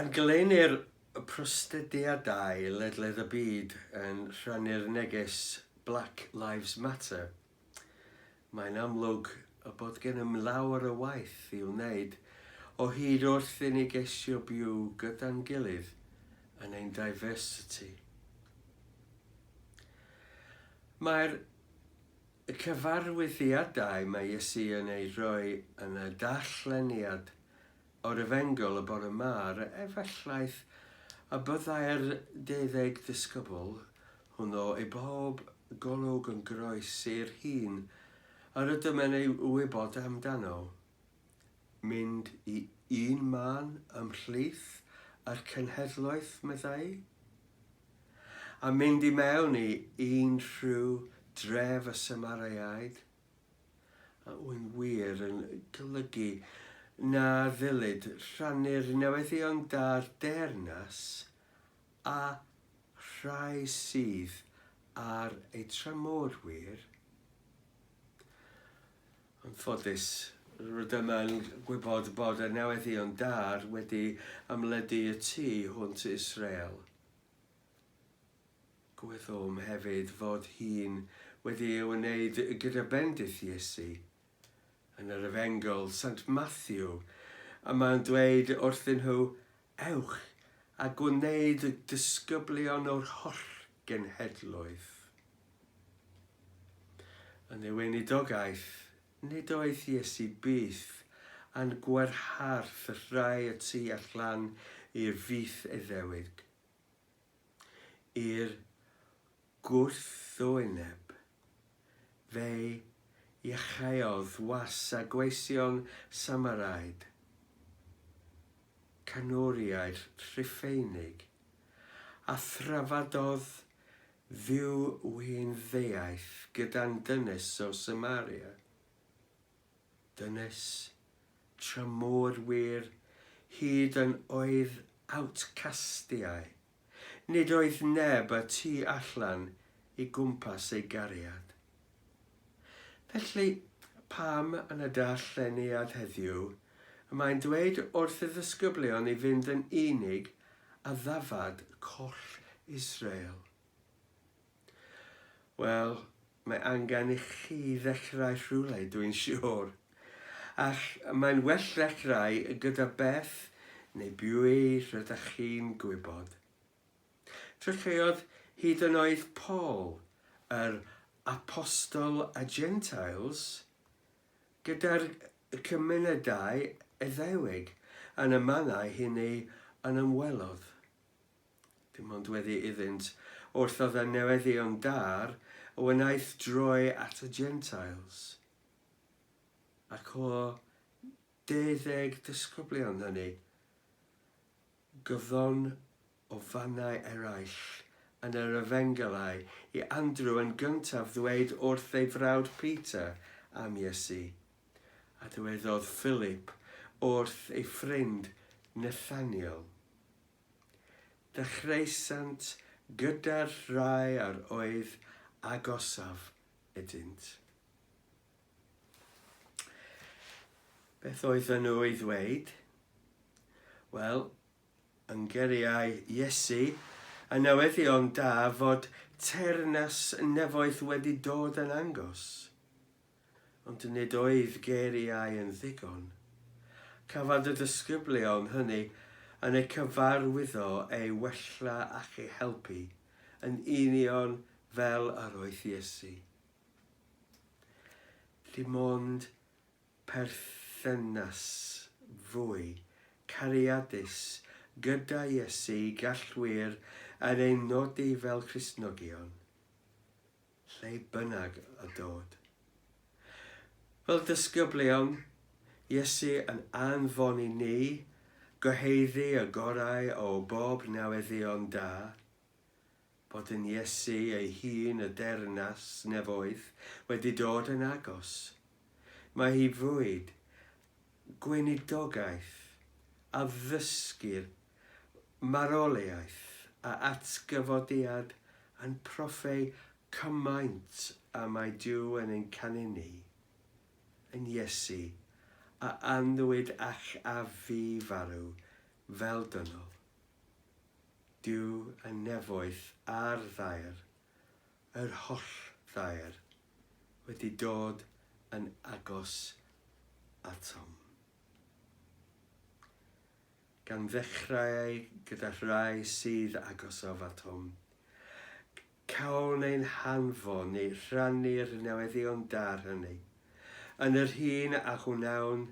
Yn goleuni'r protestiadau ledled y byd yn rhannu'r neges Black Lives Matter, mae'n amlwg y bod gennym lawer o waith i'w wneud o hyd wrth i ni geisio byw gyda'n gilydd yn ein diversity. Mae'r cyfarwyddiadau mae Iesu yn eu rhoi yn y darlleniad o'r Efengyl y bore 'ma, efallai y byddai'r deuddeg disgybl hwnnw i bob golwg yn groes i'r hyn yr ydym yn ei wybod amdano. Mynd i un man ymhlith yr cenhedloedd, meddai? A mynd i mewn i unrhyw dref y Samariaid? A yw'n wir yn golygu na ddylid rhannu'r newyddion da'r deyrnas â rhai sydd ar eu tramorwyr? Yn ffodus, rydym yn gwybod bod y newyddion da'r wedi ymledu y tu hwnt i Israel. Gwyddom hefyd fod hyn wedi ei wneud gyda bendith Iesu. Yn yr Efengyl Sant Mathew, y mae'n dweud wrthyn nhw, Ewch a gwneud disgyblion o'r holl genhedloedd. Yn ei weinidogaeth, nid oedd Iesu byth yn gwertharth y rhai y tu allan i'r fyth Iddewig. I'r gwrthwyneb, fe iachâodd was a gweision Samariaid, canwriaid Rhufeinig, a thrafododd dduwyddiaeth gyda'n dynes o Samaria. Dynes tramorwyr hyd yn oed outcastiau. Nid oedd neb y tu allan i gwmpas ei gariad. Felly, pam yn y darlleniad heddiw y mae'n dweud wrth y ddisgyblion i fynd yn unig a ddafad coll Israel? Wel, mae angen i chi ddechrau rhywle, dwi'n siŵr. Ac mae'n well ddechrau gyda beth neu bwy rydych chi'n gwybod. Dechreuodd hyd yn oed Paul, yr apostol a Gentiles, gyda'r cymunedau Iddewig yn y mannau hynny yn ymwelodd. Dim ond wedi iddynt wrthodd y newyddion da'r y wnaeth droi at y Gentiles. Ac o deuddeg disgyblion hynny, gyddon o fannau eraill yn yr Efengylau i Andrew yn gyntaf ddweud wrth ei frawd Peter am Iesu, a dywedodd Philip wrth ei ffrind Nathaniel. Dechreuasant gyda'r rhai yr oedd agosaf iddynt. Beth oedden nhw ei ddweud? Wel, yng ngeiriau Iesu, y newyddion da fod teyrnas nefoedd wedi dod yn angos. Ond nid oedd geiriau yn ddigon. Cafodd y disgyblion hynny yn eu cyfarwyddo ei wella ac ei helpu, yn union fel yr oedd Iesu. Dim ond perthynas fwy cariadus gyda Iesu gall wir yn ein nodi fel Cristnogion. lle bynnag y dod. Fel disgyblion, Iesu yn anfon i ni gyhoeddi y gorau o bob newyddion da, bod yn Iesu ei hun y deyrnas nefoedd wedi dod yn agos. Mae hi fwyd, gweinidogaeth, addysgu'r marwolaeth a atgyfodiad yn profi cymaint a mae Duw yn ein canu ni, yn Iesu, a anwyd ac a fu farw. fel dynol. Duw y nefoedd a'r ddaear, yr holl ddaear, wedi dod yn agos atom. Gan ddechrau gyda rhai sydd agosaf atom, cawn ein hanfon i rhannu'r newyddion da hynny, yn yr hun a wnawn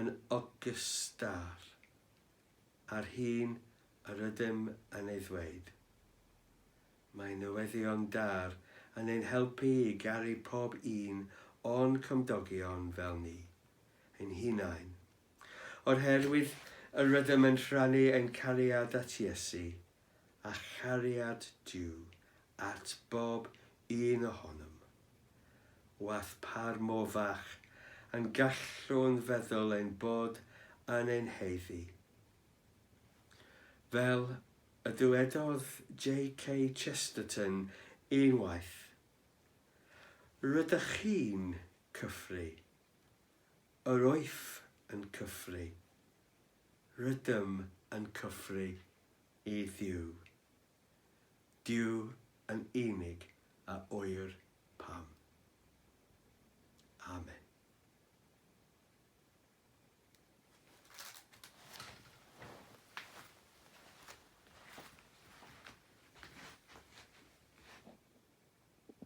yn ogystal â'r hyn yr ydym yn ei ddweud. Mae newyddion da yn ein helpu i garu pob un o'n cymdogion fel ni, ein hunain. O'r herwydd yr ydym yn rhannu ein cariad at Iesu a chariad Duw at bob un ohonom. Wath par mor fach yn gallwn feddwl ein bod yn ein haeddu. Fel y dywedodd JK Chesterton unwaith, Rydych chi'n cyffru. Yr wyf yn cyffru. Rydym yn cyffru i Dduw. Duw yn unig a ŵyr pam. Amen.